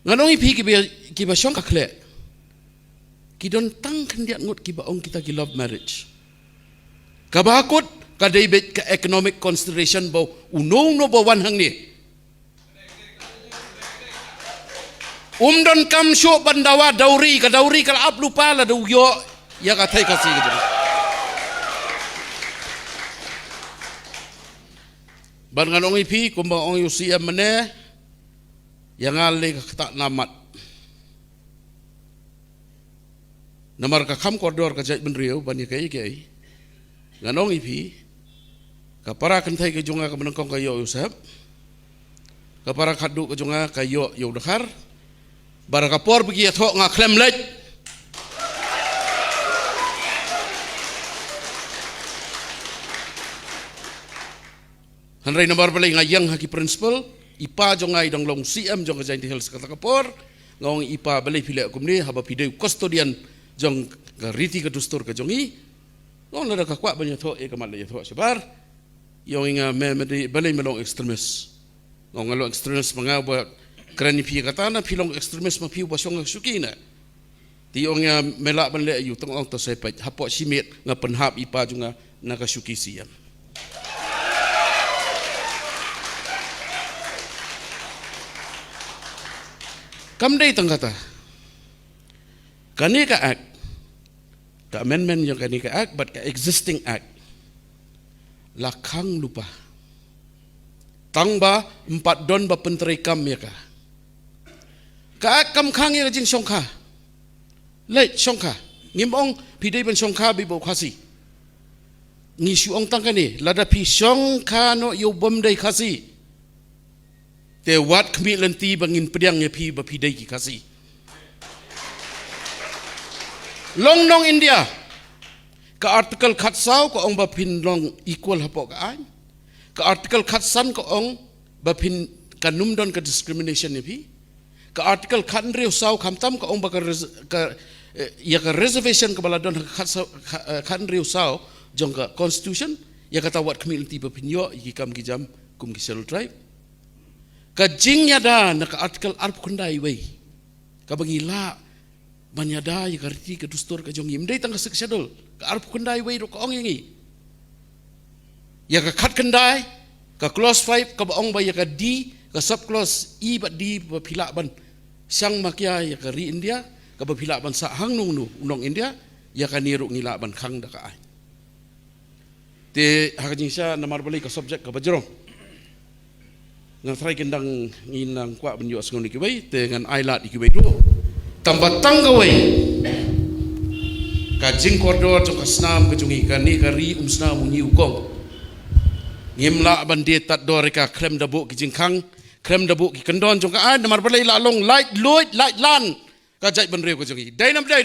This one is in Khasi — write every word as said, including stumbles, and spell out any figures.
Ngan ong ïa phi kiba, kiba shong ka khleh, ki don tang khyndiat ngut kiba ong kita ki love marriage. Kaba kut ka dei beit ka economic consideration ba uno uno ba wan hangne um don kam shuh ban dawa dowry, ka dowry ka la ap lypa lada u ïoh ïa ka thei Khasi ka jong. Ban ngan ong ïa phi kumba ong ïa u C M mynne, ïa nga lei ka ktah na mat. Namar ka kham kordor ka jaitbynriew ban ïa kaei kaei. Ngan ong ïa phi, ka para kynthei ka jong nga kaba nyngkong ka ïoh ïa u Sahep. Ka para khatduh ka jong nga ka ïoh ïa u Dkhar. Bad ha ka por ba ki ïathoh nga khlem leit. Hynrei namar balei nga ïeng ha ki principle, i pa jong nga i dang long C M jong ka Jaintia Hills kata ka por. Nga ong i pa, balei phi leh kumne, haba phi dei u custodian jong ka riti ka dustur ka jong i. Nga ong lada ka kwah ban ïathoh, eh, ka mat leh ïathoh shabar. I ong ïa nga, me, me dei, balei me long extremist? Nga ong nga long extremist ma nga ba kren ïa phi kata, na phi long extremist ma phi uba shong ha ka shuki na. Te i ong ïa nga, me lah ban leh aïu? Te nga ong to sa peit, hapoh shi miet nga pynhap i pa jong nga na ka shuki C M. Kam dei tang kata. Kane ka act, ka amendment jong kane ka act bad ka existing act la khang lypa. Tang ba ym pat don ba pyntreikam ïa ka. Ka act kam khang ïa ka jingshongkha. Leit shongkha. Ngim ong phi dei ban shongkha beit bad u Khasi. Ngi shu ong tang kane, lada phi shongkha noh ïa u bym dei Khasi, te wat khmih lynti ba ngin pdiang ïa phi ba phi dei ki Khasi. Long nong India. Ka Article khatsaw ka ong ba phin long equal hapoh ka aiñ. Ka Article khatsan ka ong ba phin, kan ym don ka discrimination ïa phi. Ka Article khathynriew saw khamtam ka ong ba ka res-, ka, eh, ïa ka reservation kaba la don ha ka khatsaw, kha-, eh, khathynriew saw jong ka Constitution, ïa kata wat khmih lynti ba phin ïoh ïa ki kam ki jam kum ki Scheduled Tribe. Ka jingïada na ka Article arphew khyndai wei, kaba ngi lah ban ïada ïa ka riti ka dustur ka jong ngi. Ym dei tang ka Sixth Schedule, ka arphew khyndai wei ruh ka ong ïa ngi. Ïa ka khatkhyndai, ka clause five, kaba ong ba ïa ka D, ka sub clause E bad D, ba phi lah ban shang makia ïa ka ri India, kaba phi lah ban sah hangno hangno u nong India, ïa kane ruh ngi lah ban khang da ka aiñ. Te ha ka jingshisha, namar balei ka subject kaba jrong, nga tharai kin dang, ngin nang kwah ban ïohsngew na kiwei, te ngan ailad ïa kiwei ruh. Tang ba tang kawei, ka jingkordor jong ka snam ka jong ngi, kane ka ri umsnam uñi ukong. Ngim lah ban die tad dor ïa ka khlem da buh ki jingkhang, khlem da buh ki kyndon jong ka aiñ, namar balei, la long laitluid laitlan ka jaitbynriew ka jong ngi. Dei ne ym dei?